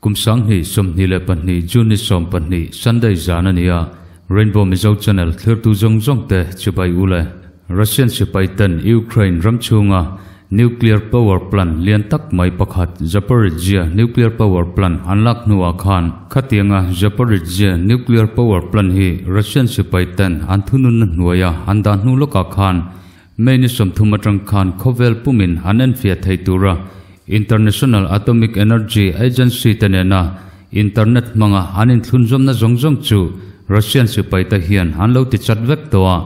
Kum 2022 June ni 12 Sunday zan ania Rainbow Mizo Channel thlir tu zong zong te chibai ule Russian sipai ten Ukraine ramchunga nuclear power plant lian tak mai pakhat Zaporizhzhia nuclear power plant an lak hnuah khan khatianga Zaporizhzhia nuclear power plant hi Russian sipai ten an thunun na hnuaia an dah hnu lawkah khan May ni 30 atang khan khawvel pumin an enfiah thei tura International Atomic Energy Agency te nena internet hmanga an inthlunzawmna zawng zawng chu Russian sipai te hian an lo ti chat vek tawh a.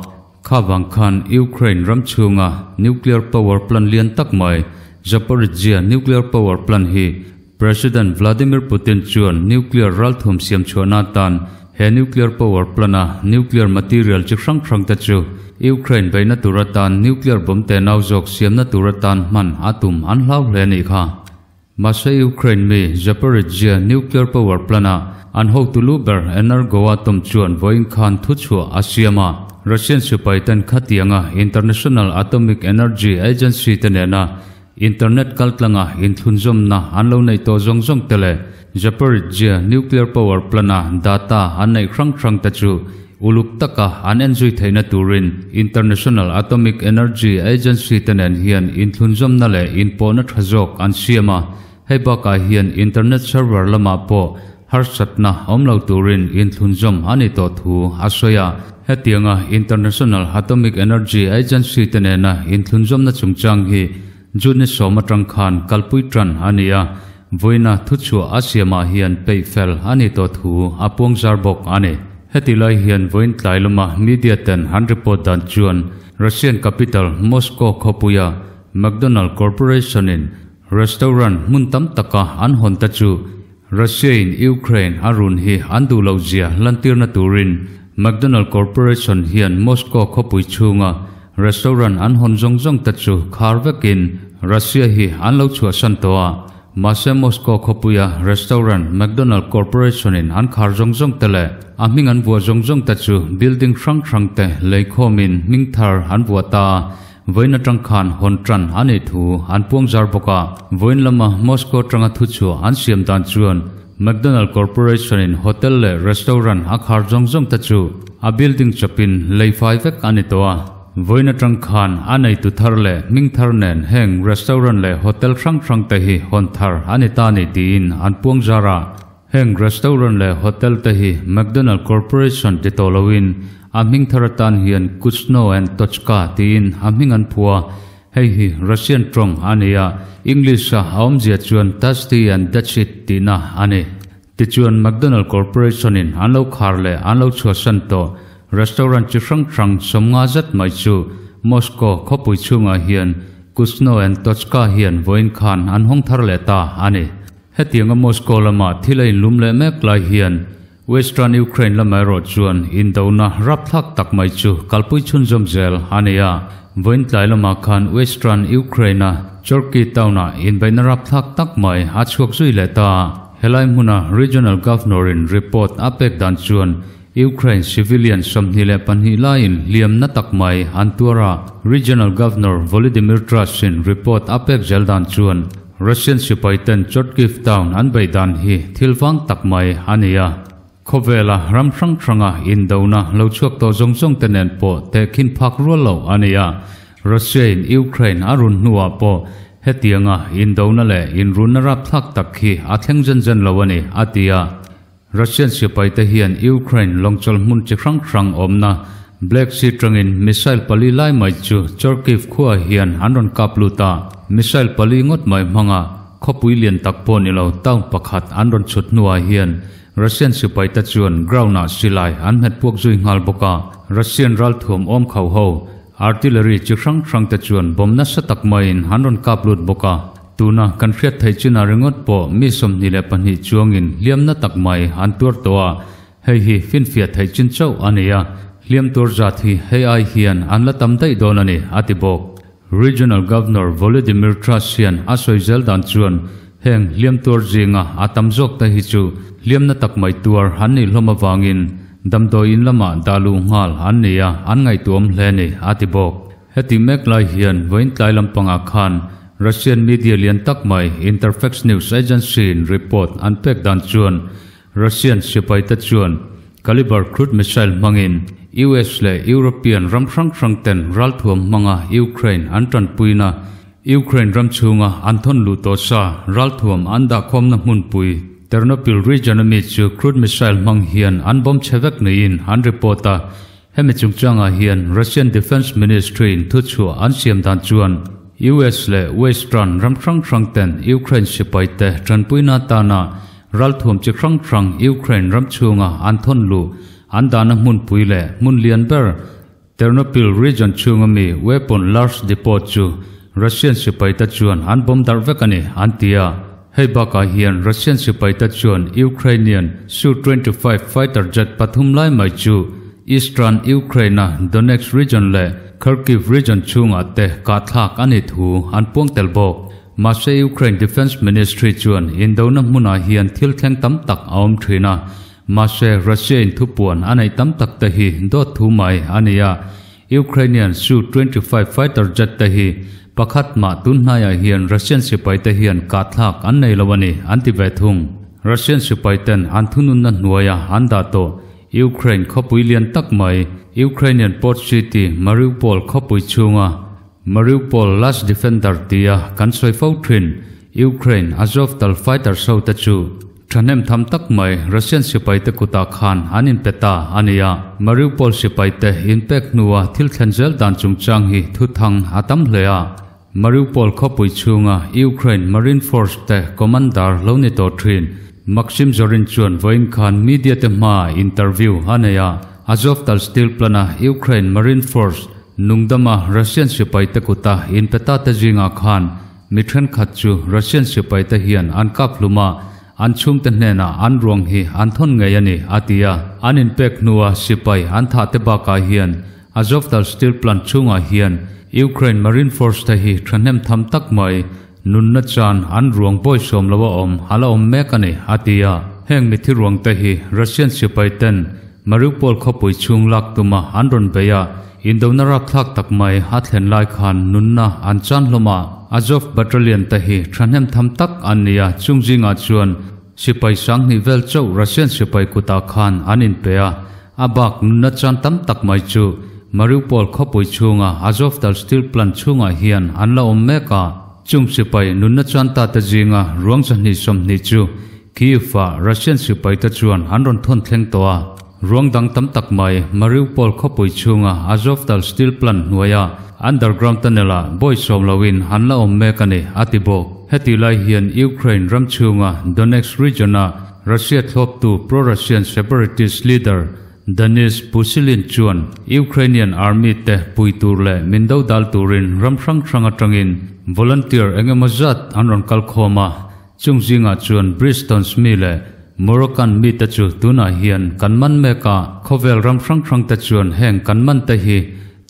Kha vang khan Ukraine ram chhunga nuclear power plant lian tak mai Zaporizhzhia nuclear power plant hi President Vladimir Putin chuan nuclear ralthum siam chhuahna atan he nuclear power plant-a nuclear material chi hrang hrang te chu Ukraine beihna tur atan nuclear bomb te nau zawk siamna tur atan hman a tum an hlau hle a nih kha. Mahse Ukraine mi Zaporizhzhia nuclear power plant-a an hotu lu ber Energoatom chuan vawiin khan thuchhuah a siam a. Russian sipai ten khatianga International Atomic Energy Agency te nena Internet kaltlanga inthlunzawmna an lo neih tawh zawng zawng te leh Zaporizhzhia nuclear power plant-a data an neih hrang hrang te chu uluk taka an enzui theihna turin International Atomic Energy Agency te nen hian inthlunzawmna leh inpawhna tha zawk an siam a, hei bakah hian internet server lamah pawh harsatna awm lo turin inthlunzawm a ni tawh thu a sawi a. Hetianga International Atomic Energy Agency te nena inthlunzawmna chungchang hi June ni 10 atang khan kalpui tan a ni a, vawiina thuchhuah a siamah hian peih fel a ni tawh thu a puang zar bawk a ni. Heti lai hian vawiin tlai lama media ten an report dan chuan Russian capital Moscow khawpuia McDonald Corporation in restaurant hmun tam taka an hawn te chu Russia in Ukraine a run hi an duh loh zia lantirna turin McDonald Corporation hian Moscow khawpui chhunga restaurant an hawn zawng zawng te chu khar vekin Russia hi an lo chhuahsan tawh a. Mahse Moscow khawpuia restaurant McDonald Corporation in an khar zawng zawng te leh a hming an vuah zawng zawng te chu building hrang hrang te leikhawmin hming thar an vuah ta a. Vawiin atang khan hawn tan a nih thu an puang zar bawk a. Vawiin lama Moscow atanga thuchhuah an siam dan chuan McDonald Corporation in hotel leh restaurant a khar zawng zawng te chu a building chawpin lei fai vek a ni tawh a. Vawiin atang khan a neitu thar leh hming thar nen heng restaurant leh hotel hrang hrang te hi hawn thar a ni ta ni tiin an puang zar a. Heng restaurant leh hotel te hi McDonald Corporation ti tawh loin a hming thar atan hian Kuchno and Tochka tiin a hming an phua. Hei hi Russian tawng a ni a, English a a awmzia chuan Tasty and That's It tihna a ni. Tichuan McDonald Corporation in an lo khar leh an lo chhuahsan tawh restaurant chi hrang hrang 50 zet mai chu Moscow khawpui chhungah hian Kuchno and Tochka hian vawiin khan an hawng thar leh ta a ni. Hetianga Moscow lama thil a inlum leh mek lai hian Western Ukraine lamah erawh chuan indona rapthlak tak mai chu kalpui chhunzawm zel a ni a. Vawiin tlai lamah khan Western Ukraine-a Chorky town-ah inbeihna rapthlak tak mai a chhuak zui leh ta a. Helai hmuna Regional Governor-in report a pek dan chuan Ukraine civilian 22 laiin hliamna tak mai an tuar a. Regional Governor Volodymyr Trash-in report a pek zel dan chuan Russian sipai ten Chortkiv town an beih dan hi thil vang tak mai a ni a. Khawvela ram hrang hranga indona lo chhuak tawh zawng zawng te nen pawh tehkhin phak rual lo a ni a. Russia in Ukraine a run hnuah pawh hetianga indona leh inrunna rapthlak tak hi a thleng zen zen lo a ni, a ti a. Russian sipai te hian Ukraine lawngchawlh hmun chi hrang hrang awmna Black Sea tangin missile pali lai mai chu Chorkiv khuaah hian an rawn kap lut a. Missile pali ngawt mai hmanga khawpui lian tak pawh ni lo town pakhat an rawn chhut hnuah hian Russian sipai te chuan ground-ah silai an hmet puak zui nghal bawk a. Russian ralthuam awm kho ho artillery chi hrang hrang te chuan bomb nasa tak maiin an rawn kap lut bawk a. Tuna kan hriat theih chinah ringawt pawh mi 22 chuangin hliamna tak mai an tuar tawh a, hei hi finfiah theih chin chauh a ni a, hliam tur zat hi hei ai hian an la tam daih dawn a ni, a ti bawk. Regional Governor Volodymyr Truss hian a sawi zel dan chuan heng hliam tuar zinga a tam zawk te hi chu hliamna tak mai tuar an nih hlawm avangin damdawi in lamah dah luh nghal an ni a, an ngaihtuahawm hle a ni, a ti bawk. Heti mek lai hian vawiin tlai lampangah khan Russian media lian tak mai Interfax news agency in report an pek dan chuan Russian sipaite chuan Kalibr crude missile hmangin US leh European ram hrang hrang ten ralthuam hmanga Ukraine an tanpuina Ukraine ram chhunga an thawn luh tawh sa ralthuam an dahkhawmna hmunpui Ternopil region ami chu crude missile hmang hian an bomb chhe vek niin an report a. Hemi chungchangah hian Russian Defence Ministry in thuchhuah an siam dan chuan US leh Western ram hrang hrang ten Ukraine sipaite tanpuina atana ralthuam chi hrang hrang Ukraine ram chhunga an thawn luh an dahna hmunpui leh hmun lian ber Ternopil region chhunga mi weapon large depot chu Russian sipaite chuan an bomb darh vek a ni, an ti a. Hei bakah hian Russian sipaite chuan Ukrainian Su-25 fighter jet pathum lai mai chu Eastern Ukraine-a Donetsk region leh Kharkiv region chhungah te kahthlak a nih thu an puang tel bawk. Mahse Ukraine Defence Ministry chuan indona hmunah hian thil thleng tam tak a awm thin a, mahse Russia in thupuan a neih tam tak te hi dawt thu mai a ni a. Ukrainian Su-25 fighter jet te hi pakhat mah tun hnaiah hian Russian sipai te hian kahthlak an nei lo a ni, an ti ve thung. Russian sipai ten an thununna hnuaia an dah tawh Ukraine khawpui lian tak mai Ukrainian port city Mariupol khawpui chhunga Mariupol last defender tia kan sawi fo thin Ukraine Azovtal fighters ho te chu Thahnem tham tak mai Russian sipaite kutah khan an inpe ta a ni a. Mariupol sipaite inpek hnua thil thlen zel dan chungchang hi thuthang a tam hle a. Mariupol khawpui chhunga Ukraine Marine Force te commander lo ni tawh thin Maksim Zorin chuan vawiin khan media te hmaah interview a nei a. Azovtal steel plant-a Ukraine Marine Force nungdama Russian sipaite kuta inpe ta te zingah khan Mi thenkhat chu Russian sipaite hian an kap hlum a, an chhungte hnenah an ruang hi an thawn ngei a ni, a ti a. An inpek hnua sipai an thah te bakah hian Azovtal steel plant chhungah hian Ukraine Marine Force te hi thahnem tham tak mai nunna chan an ruang bawisawm lo a awm a la awm mek a ni, a ti a. Heng mithi ruang te hi Russian sipai ten Mariupol khawpui chhung lak tuma an rawn bei a, Indona rapthlak tak mai a thlen lai khan nunna an chan hlawm a, Azov Battalion te hi thahnem tham tak an ni a, chung zingah chuan sipai sanghnih vel chauh Russian sipai kutah khan an inpe a, a bak nunna chan tam tak mai chu Mariupol khawpui chhunga Azovtal Steel Plant chhungah hian an la awm mek a, chung sipai nunna chan ta te zinga ruang 220 chu Kyiv-ah Russian sipai te chuan an rawn thawn thleng tawh a. Ruang dang tam tak mai Mariupol khawpui chhunga Azovtal Steel Plant hnuaia underground tunnel-ah bawi sawm loin an la awm mek a ni, a ti bawk. Heti lai hian Ukraine ram chhunga Donetsk region-a Russia thlawptu pro-Russian separatist leader Denis Pushilin chuan Ukrainian army te pui tur leh min do dal turin ram hrang hrang atangin volunteer eng emaw zat an rawn kal khawm a. Chung zingah chuan Bristons mi leh Moroccan mite chu tunah hian kan man mek a, khawvel ram hrang hrang te chuan heng kan man te hi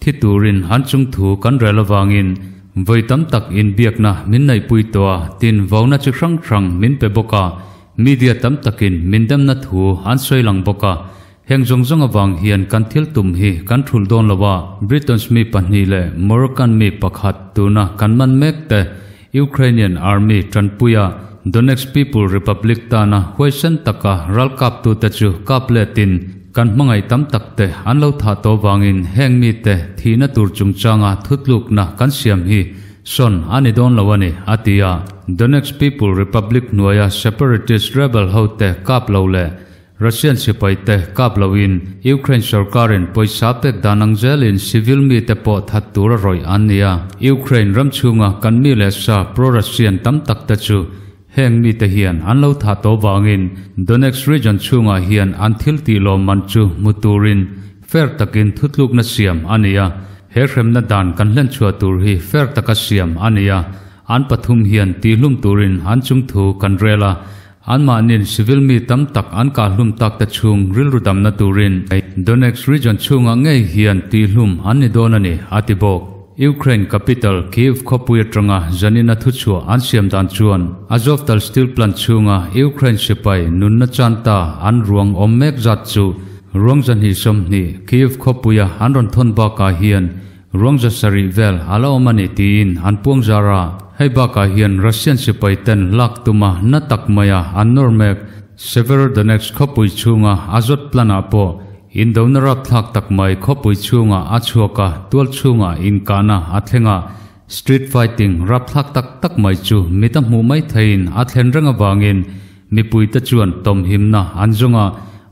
thi turin an chung thu kan rel avangin vawi tam tak inbiakna min neihpui tawh a, tin vauna chi hrang hrang min pe bawk a, media tam takin min demna thu an sawi lang bawk a, heng zawng zawng avang hian kan thil tum hi kan thulh dawn lo a, Britons mi pahnih leh Moroccan mi pakhat tuna kan man mek te Ukrainian Army tanpuia Donetsk People Republic tana huaisen taka ralkaptute chu kap letin kan hmangaih tam takte an lo thah tawh vangin heng mite thihna tur chungchanga thutlukna kan siam hi sawn a ni dawn lo a ni, a ti a. Donetsk People Republic hnuaia separatist rebel hote kap lo leh Russian sipaite kap loin Ukraine sorkarin pawisa pek dan ang zelin civil mite pawh that tur a rawih an ni a. Ukraine ram chhunga kan mi leh sa pro-Russian tam tak te chu heng mite hian an lo thah tawh vangin Donetsk region chhungah hian an thil tih lawmman chu hmu turin fair takin thutlukna siam a ni a. He hremna dan kan hlenchhuah tur hi fair taka siam a ni a, an pathum hian tihlum turin an chungthu kan rel a. Anmahnin civil mi tam tak an kahhlum tak te chhung rilru damna turin Donetsk region chhungah ngei hian tihhlum an ni dawn a ni, a ti bawk. Ukraine capital Kyiv khawpui atanga zanina thuchhuah an siam dan chuan Azovtal steel plant chhunga Ukraine sipai nunna chan ta an ruang awm mek zat chu ruang 220 Kyiv khawpuia an rawn thawn bakah hian Ruang 700 vel a la awm a ni tiin an puang zar a. Hei bakah hian Russian sipai ten lak tuma na tak maia an nawr mek Severodonetsk khawpui chhunga Azot plant ah pawh indona rapthlak tak mai khawpui chhungah a chhuak a, tual chhungah inkahna a thleng a, street fighting rapthlak tak tak mai chu mit a hmuh mai theiin a thlen reng avangin mipuite chuan tawmhimna an zawng a,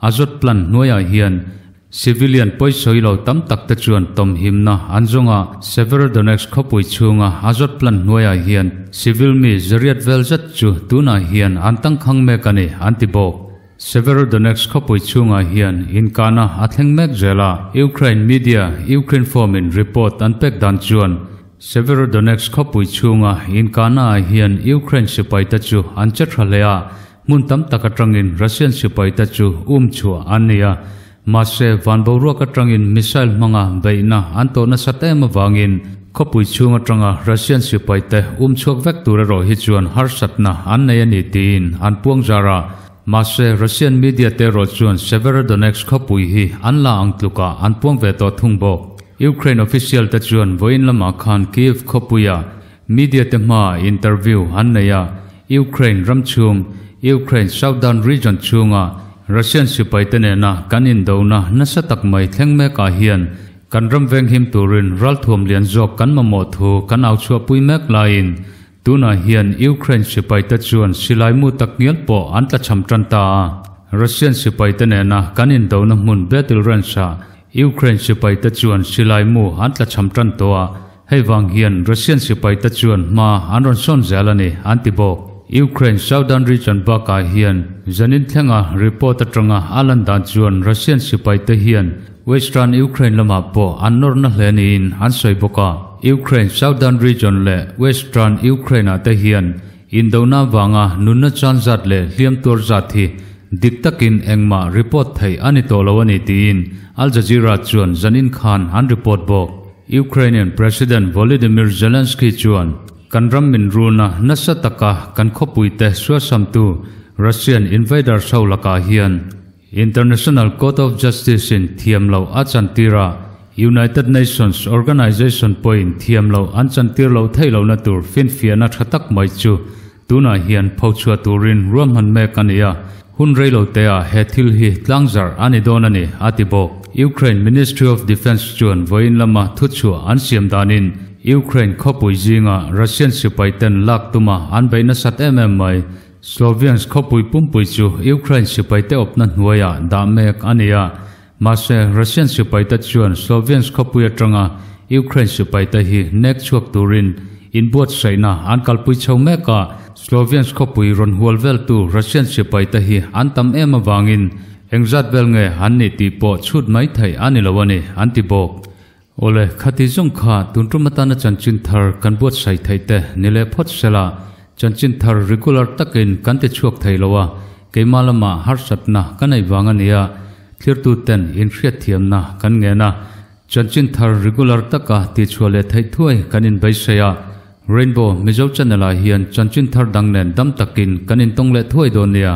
Azot plant hnuaiah hian Civilian pawisawi lo tam tak te chuan tawmhimna an zawng a, Severodonetsk khawpui chhunga Azot plant hnuaiah hian civil mi zariat vel zet chu tunah hian an tangkhang mek a ni, an ti bawk. Severodonetsk khawpui chhungah hian inkahna a thleng mek zel a, Ukraine media Ukrinform in report an pek dan chuan Severodonetsk khawpui chhunga inkahna ah hian Ukraine sipaite chu an che tha hle a, Hmun tam tak atangin Russian sipaite chu um chhuah an ni a, mahse van boruak atangin missile hmanga beihna an tawh nasat em avangin khawpui chhung atanga Russian sipaite um chhuak vek tur erawh hi chuan harsatna an nei a ni tiin an puang zar a. Mahse Russian media te erawh chuan Severodonetsk khawpui hi an la ang tlukah an puang ve tawh thung bawk. Ukraine official te chuan vawiin lamah khan Kyiv khawpuia Media te hmaah interview an nei a, Ukraine ram chhung, Ukraine Southern Region chhunga Russian sipaite nena kan indona nasa tak mai thleng mekah hian kan ram venghim turin ralthuam lian zawk kan mamawh thu kan au chhuahpui mek laiin tunah hian Ukraine sipaite chuan silai mu tak ngial pawh an tlachham tan ta a. Russian sipaite nena kan indona hmun Battle Range-ah Ukraine sipaite chuan silai mu an tlachham tan tawh a, Hei vang hian Russian sipaite chuan hma an rawn sawn zel a ni, an ti bawk. Ukraine Southern Region bakah hian zanin thlenga report atanga a lan dan chuan Russian sipaite hian Western Ukraine lamah pawh an nawrna hle niin an sawi bawk a. Ukraine Southern Region leh Western Ukraine-ah te hian indona vanga nunna chan zat leh hliam tuar zat hi dik takin engmah report theih a ni tawh lo a ni tiin Al Jazeera chuan zanin khan an report bawk. Ukrainian President Volodymyr Zelensky chuan kan ram min runa nasa taka kan khawpuite suasamtu Russian invaders ho lakah hian International Court of Justice in thiam loh a chantir a, United Nations organization pawhin thiam loh an chantir loh theih lohna tur finfiahna tha tak mai chu Tunah hian phochhuah turin ruahman mek a ni a, hun reiloteah he thil hi tlangzarh a ni dawn a ni, a ti bawk. Ukraine Ministry of Defence chuan vawiin lama thuchhuah an siam danin Ukraine khawpui zinga Russian sipaiten lak tuma an beih nasat em em mai. Sloviansk khawpui pumpui chu Ukraine sipaite awpna hnuaiah dah mek a ni a, mahse Russian sipaite chuan Sloviansk khawpui atanga Ukraine sipaite hi nek chhuak turin inbuatsaihna an kalpui chho mek a, Sloviansk khawpui rawn hual veltu Russian sipaite hi an tam em avangin engzat vel nge an nih tih pawh chhut mai theih a ni lo a ni, an ti bawk. Awle, khati zawng kha tun tum atana chanchin thar kan buatsaih theih te ni leh phawt sela, chanchin thar regular takin kan ti chhuak thei lo a, keimah lamah harsatna ka neih vang a nia, thlirtu ten inhriatthiamna kan ngen a, Chanchin thar regular taka tihchhuah leh theih thuai kan inbeisei a, Rainbow Mizo Channel ah hian chanchin thar dang nen dam takin kan intawng leh thuai dawn nia.